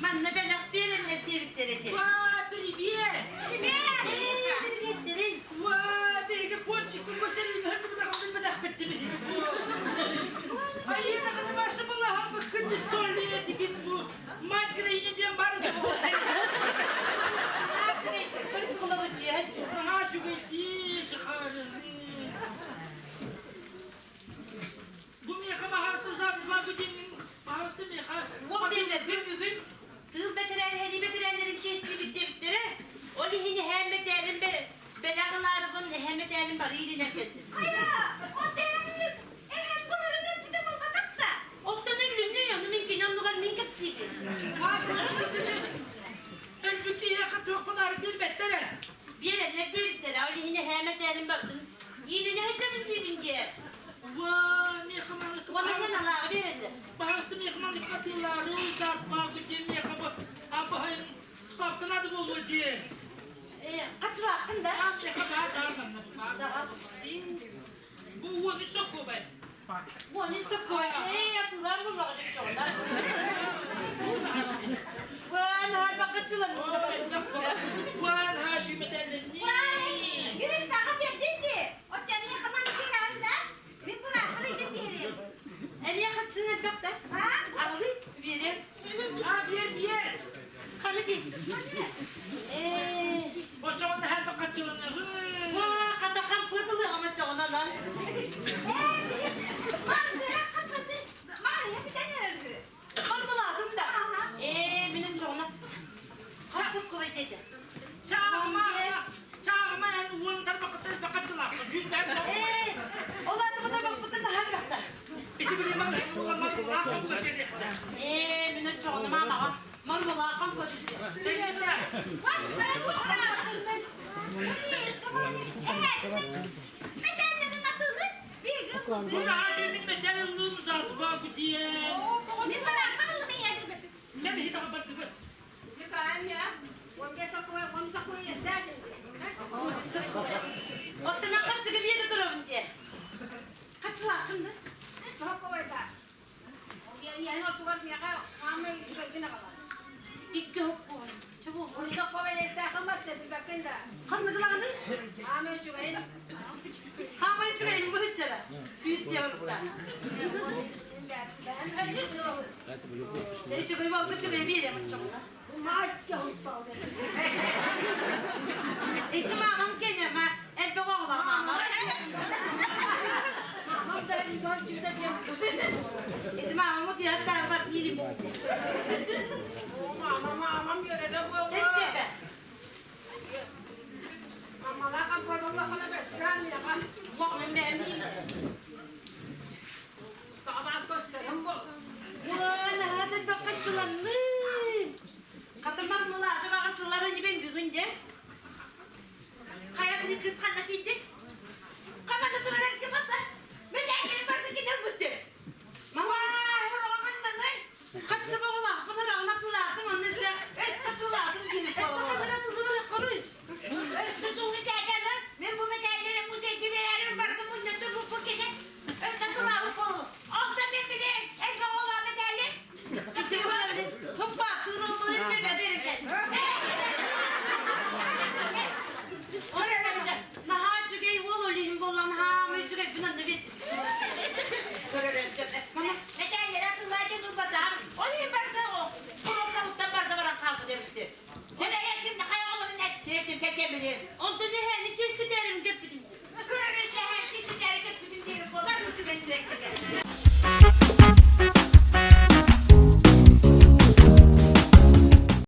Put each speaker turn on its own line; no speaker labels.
Манна бэлэх биэрэллэр диэбиттэр этэ.
Ва, привет!
Привет! Приветтэрин!
Ва, биһиги пончикпын бу сэрии сылдьыбытах билбэтэхпит биһиги бу. Айыына хата башы балаһан быккын история тигин бу мать героиня диэн бар да Наһаа үчүгэйдии шахарыны. Бу миэхэ баһаарыста саатылаабы диэн баһаарыста миэхэ
Уол биэрбэппин бүгүн тыыл бэтэрээн сэрии бэтэрээннэрин чиэстиибит диэбиттэрэ. Ол иһин эһээм мэтээлин бэлэх ылаарыбын эһээм мэтээлин бары иилинэн кэллим.
Хайа, ол дэһэҥҥит эһэн былырын өлбүтэ буолбатах да?
Оттон өллүнүй, ону мин кини оннугар мин кэпсиибин.
Өлбүт киһиэхэ туохпун ары биэрбэттэр ээ.
Биэрэллэр диэбиттэрэ, ол иһин эһээм мэтээлин барытын иилинэ сылдьабын диибин диэ.
Уа, миэхэ маннык
Уонна салааҕы биэрэллэр.
Баһаҕыста миэхэ маннык атыылаары зааппааҕы диэн миэхэ бу абаһайын ставка надо буолуо дии.
Э, хачылааххын да?
А миэхэ баар баар манна бу баар. Бу уон үс сокуобай.
13 сокуобай. Ээ, атыылаан буллаҕа дьоҕуна. Уан харбаккаччылар.
Уан хааши метеллени.
Гриштаха биэрдин дии. Оттон миэхэ маннык биэрэҕин да? Мин бураахпын илдьэн биэриэм.
Эмиэ хаччын элбэх да? Аҕалый, биэриэм.
А, биэр, биэр.
Ханы дии. Ээ.
Очоҕун харбаккаччыланы.
Уа, хата хампыат ылыаҕым очоҕунан. Мармалаатым да. Ээ, мин очоҕуна. Хас сокуобай диэтэ?
Чааҕыма, чааҕыма эн уон тарбаккыттан бакаччылаахпын. Түүннээн
Ээ, ол атыбыта баппытын аһар бахта.
Ити билимэн мармалаахам кэлиэхтээх.
Ээ, мин очоҕуна маамаҕа мармалаахам көтүтэ.
Тэйэтэ. Бу наһаа мин метел ыллыым заатба диэн. Чэ биһи таҕа бардыбыт.
Оттон мен хаччыга биэде турабын диэ. Хаччылааххын да? Икки хоппуон. Чобу. Ханныгылаҕыный? Хаамай үчүгэйин быһыччара. Күүс диэбипта. Үчүгэй буолбут үчүгэй биэриэм оччоҕуна. Ити маамам кэнэ ма элбэх оҕолоох маама. Ити маамам утуйар бар диирим. Тестепе. Лоҕун бэйэм Уон аһаатар баккаччыланныы. Хатымар мылааты баҕасылар инибин бүгүн дьэ. Хайа кыыс ханна.